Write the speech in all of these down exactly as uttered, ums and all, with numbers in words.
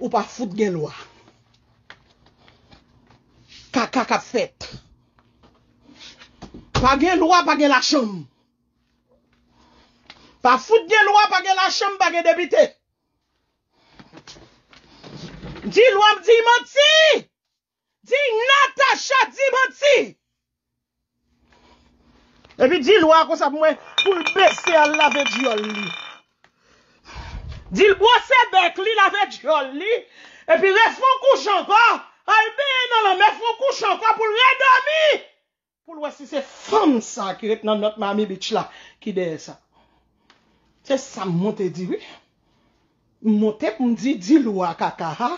Ou pa fout gen lwa. Kaka k ap fèt. Pa gen lwa, pa gen lachanm. Pa fout gen lwa, pa gen lachanm, pa gen depite. Di lwa m di manti. Di Natacha di manti. Epi di lwa konsa pou mwen, pou l bese al lave dyòl li. Di l bwose bèk li, lave dyòl li. Epi refè yon kouch ankò. Al benyen nan lanmè, fè yon kouch ankò pou l redòmi. Pou l wè si se fanm sa ki ret nan nòt Miami Beach la ki dèyè sa. Se sa m monte di, wi. M monte pou m di, di lwa kaka a.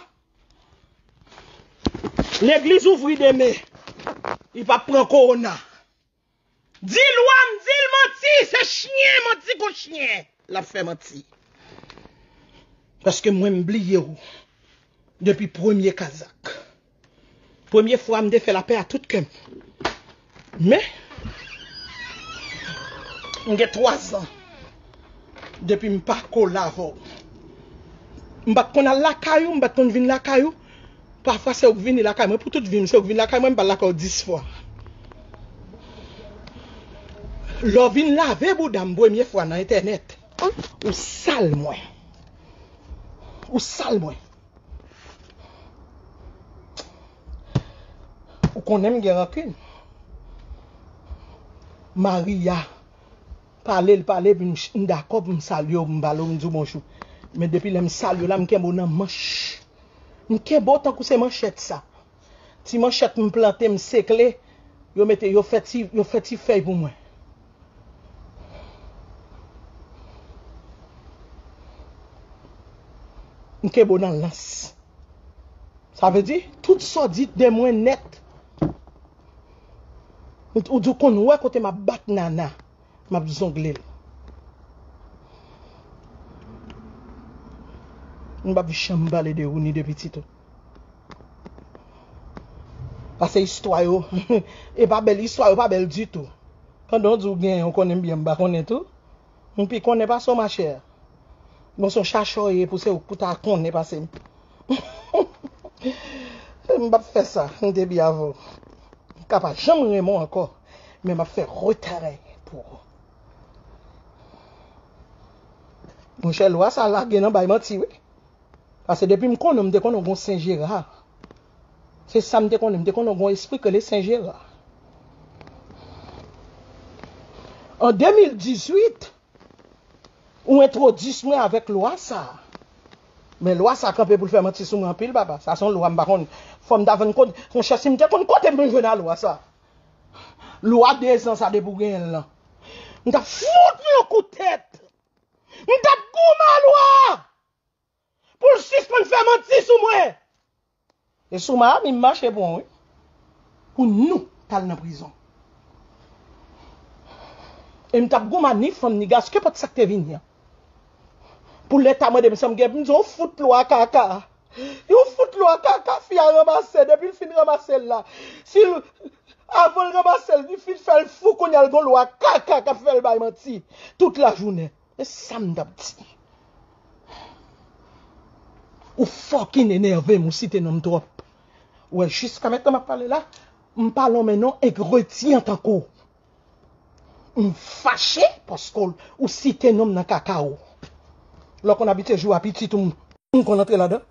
Legliz ouvri demen. Li p ap pran kowona. Di lwa m di l manti, se chyen, manti kon chyen. L ap fè manti. Paske mwen m bliye w depi premye kazak. Premye fwa m te fè lapè a tout kè m. Men, m gen twa zan depi m pa kole avè w. M pa t konn al lakay ou, m pa t konn vin lakay ou. Pafwa se ou k vini lakay mwen. Pou tout vi m, se ou k vin lakay mwen, m pa al lakay ou dis fwa. Lè w vin lave bouda m premye fwa nan entènèt, ou sal mwen. Ou sal mwen. Ou konnen m gen rankin. Maria, pale l, pale, epi m ch- m dakò pou m salye w, m pale w, m di w bonjou. Men depi lè m salye w la, m kenbe w nan manch. M kenbe w tankou se manchèt sa. Ti manchèt m plante, m sekle, yo mete, yo fè ti, yo fè ti fèy pou mwen. M kenbe w nan lans. Sa vle di, tout sa w di de mwen nèt. Ou di w konn wè kote m ap bat Nana, m ap zongle l. M p ap janm pale de ou ni de pitit ou. Pase istwa yo, e pa bèl, istwa yo pa bèl ditou. Pandan w di w genyen, w konnen m byen, m pa konnen tou. M pi konnen pase w, machè. Bon, se yon chacha w ye pou se ou k pou ta konnen pase m. M p ap fè sa, m te byen avè w. M ka pa janm renmen w ankò, men m ap fè retrè pou ou. Monchè, lwa sa lage nan bay manti, wi. Paske depi m konnen w, m te konnen w gon Sen Jera. Se sa m te konnen, m te konnen w gon espri k rele Sen Jera. An de mil dizuit, ou entwodis mwen avèk lwa sa. Men lwa sa kanpe pou l fè manti sou mwen anpil, papa. Sa se yon lwa m pa konn. Fò m ta vann kote. Monchè, si m te konn kote m jwenn a lwa sa. Lwa de zan sa depi w genyen l lan. M t ap fout li yon kout tèt. M t ap goumen a lwa a pou l sispann fè manti sou mwen. E sou Miami m mache pran, wi. Pou nou t al nan prizon. E m t ap goumen ni fanm ni gason, kenpòt sa k te vini an. Pou lè ta mande m sa m gen, m di w fout lwa kaka. Yon fout lwa kaka, fi a ranmase, depi l fin ranmase l la. Si l, avan l ranmase l, li fin fè l fou, kounye a l gon lwa kaka k ap fè l bay manti tout lajounen. E sa m t ap di. Ou fucking enève m, ou site non m twòp. Ou wè, jiska mentnan m ap pale la, m pa lonmen non egretyè tankou w. M fache paske w, ou site non m nan kaka w. Lè w konn abitye jwe a pitit ou, m, m konn antre ladan.